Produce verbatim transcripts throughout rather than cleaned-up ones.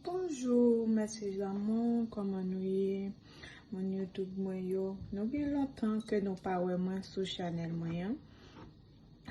Bonjou, mèsi zanmi, kòman nou ye? Moun YouTube mwen yo, nou gen lontan ke nou pa wè mwen sou chanèl mwen an.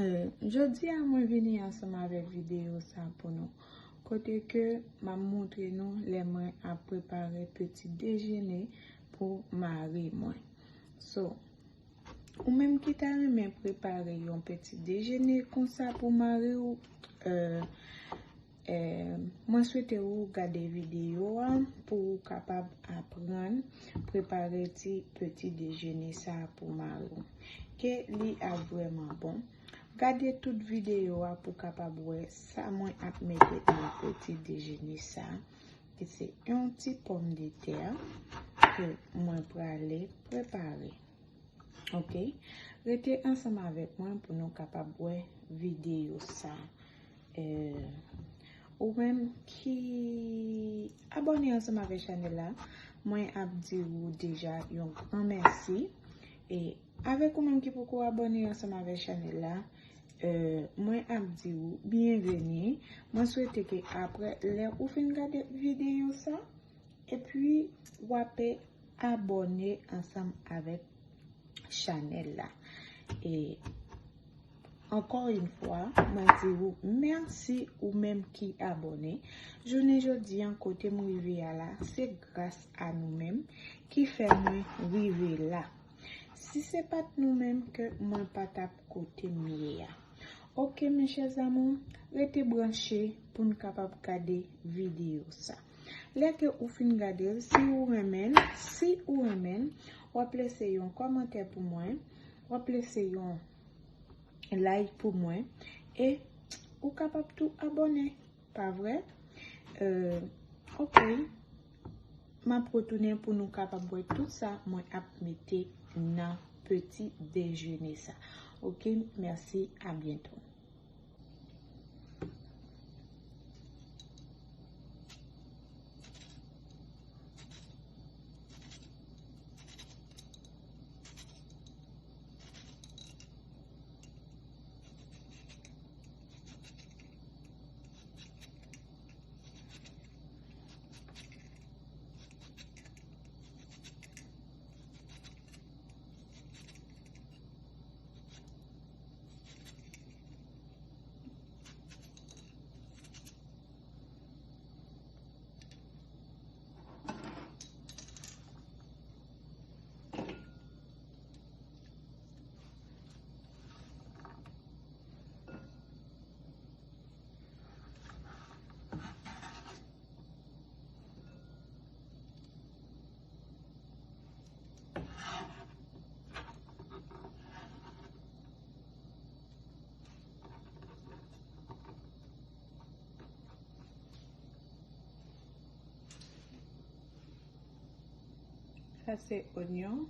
Euh, jodi a, mwen vini ansanm avèk videyo sa pou nou. Kote ke m ap montre nou lè mwen ap prepare peti dejene pou mari mwen. So, ou menm ki ta renmen prepare yon peti dejene konsa pou mari w, euh, euh, mwen swete ou gade videyo a pou ou kapab aprann prepare ti peti dejene sa pou mari w. Ke li ap vrèman bon. Gade tout videyo a pou kapab wè sa mwen ap mete nan peti dejene sa, ki se yon ti pòmdetè ke mwen prale prepare. Ok? Rete ansanm avèk mwen pou nou kapab wè videyo sa. Euh, ou menm ki abòne ansanm avèk chanèl la, mwen ap di ou deja yon gran mèsi. E avèk ou menm ki poko abòne ansanm avèk chanèl la, euh, mwen ap di ou byenveni. Mwen swete ke apre, lè ou fin gade videyo sa, epi w ape abòne ansanm avèk chanèl la. E ankò yon fwa, mwen di ou mèsi ou menm ki abòne. Jounen jodi an, kote m rive a la, se gras a nou menm ki fè mwen rive la. Si se pa t nou menm ke mwen pa t ap kote m ye a. Ok, mes chers amours, rete branche pou n kapab gade videyo sa. Lè ke ou fin gade l, si ou renmen l, si ou renmen l, w ap lese yon kòmantè pou mwen, w ap lese yon like pou mwen, e ou kapab tou abòne, pa vre? Euh, ok. M ap retounen pou nou kapab wè tout sa mwen ap mete nan peti dejene sa. Ok, mèsi, a byento. Sa se onyon.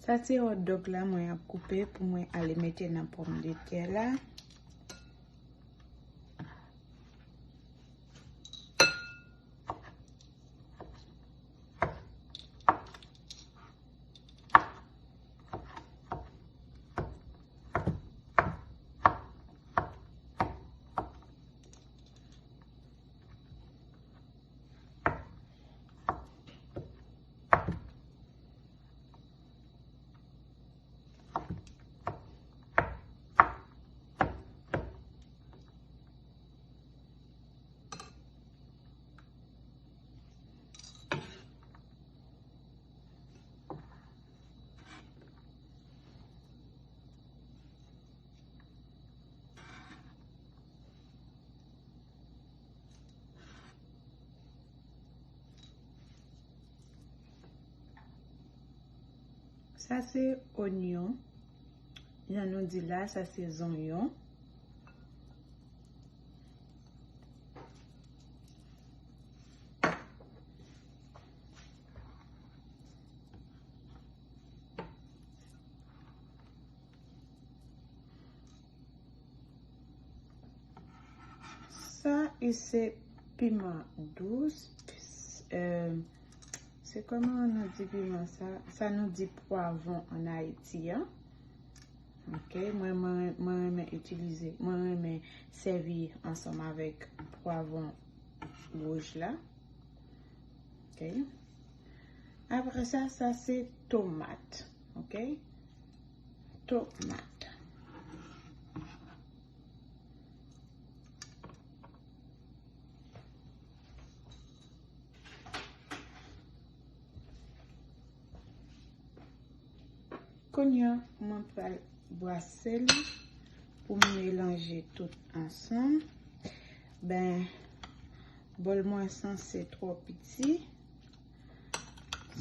Sa se hot dog la mwen ap koupe pou mwen ale mete nan pòmdetè la. Sa se onyon. Jan nou di la, sa se zonyon. Sa e se piman dous. Euh, se kòman nou di piman sa? Sa nou di pwavon an Ayiti an. Ok, mwen, mwen, mwen renmen itilize, mwen renmen sèvi ansanm avèk pwavon wouj la. Ok. Apre sa, sa se tomat. Ok. Tomat. Kounye a, mwen pral bwase li pou m melanje tout ansanm. Ben, bòl mwen sanse twò piti.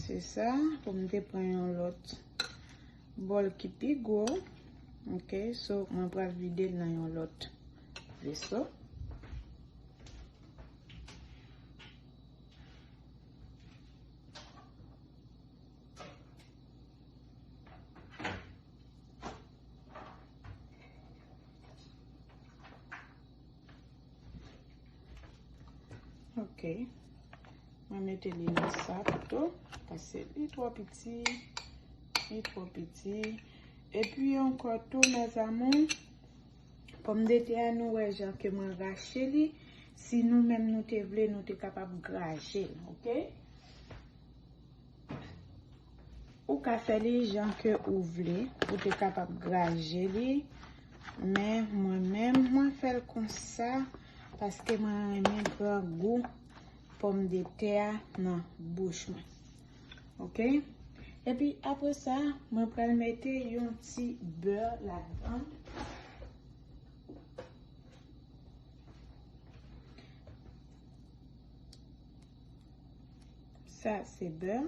Se sa, pou m te pran yon lòt bòl ki pi gwo. Ok, so mwen pral vide l nan yon lòt veso. Ok. Mwen mete li nan sa tou, paske li twò piti, li twò piti. Epi ankò tou, mes amours, pòmdetè a, nou wè jan ke mwen rache li. Si nou menm nou te vle, nou te kapab graje l, ok? Ou ka fè li jan ke ou vle, ou te kapab graje li, men mwen menm, mwen fè l konsa, paske mwen renmen grangou pòmdetè a nan bouch mwen. Ok? Epi apre sa, mwen pral mete yon ti bè ladan. Sa se bè.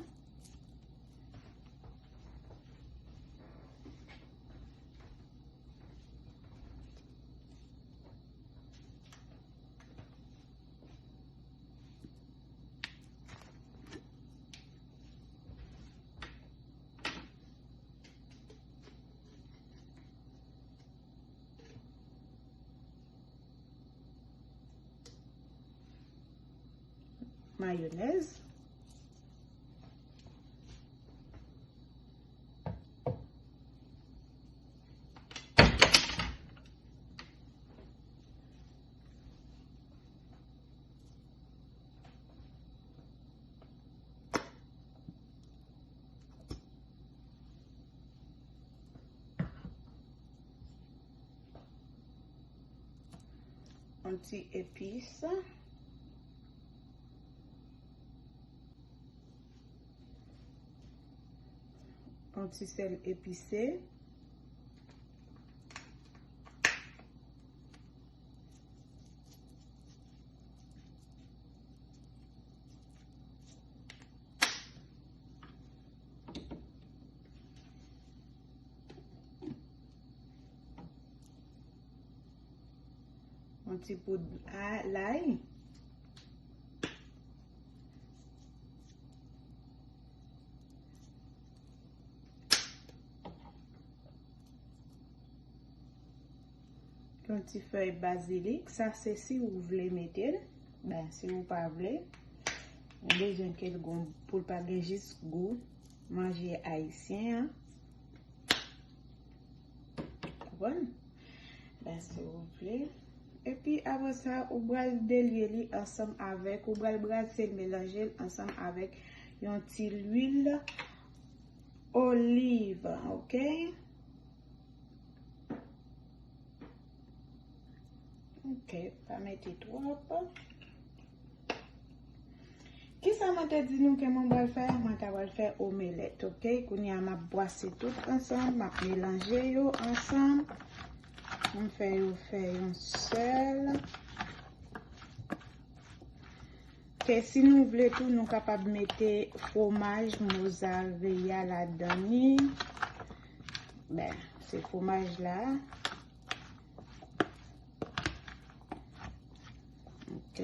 Mayonèz. Yon ti epis. Yon ti sèl epise. Yon ti poud a lay. Yon ti fèy bazilik, sa se si ou vle mete l, ben si ou pa vle, ou bezwen ke l gon, pou l pa gen jis gou manje ayisyen an. Konprann? Ben si ou vle. Epi apre sa, ou pral delye li ansanm avèk, ou pral brase l, melanje l ansanm avèk yon ti lwil oliv, ok? Ok, pa mete twòp. Kisa mwen te di nou ke mwen pral fè? Mwen ta pral fè omelèt, ok? Kounye a, m ap bwase tout ansanm, m ap melanje yo ansanm. M fè yo fè yon sèl. Ke si nou vle tou, nou kapab mete fwomaj mozareya ladan li. Ben, se fwomaj la. Ok.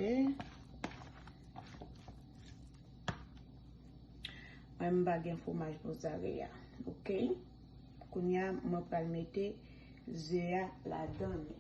Mwen, m pa gen fwomaj mozareya. Ok. Kounye a, mwen pral mete ze a ladan li.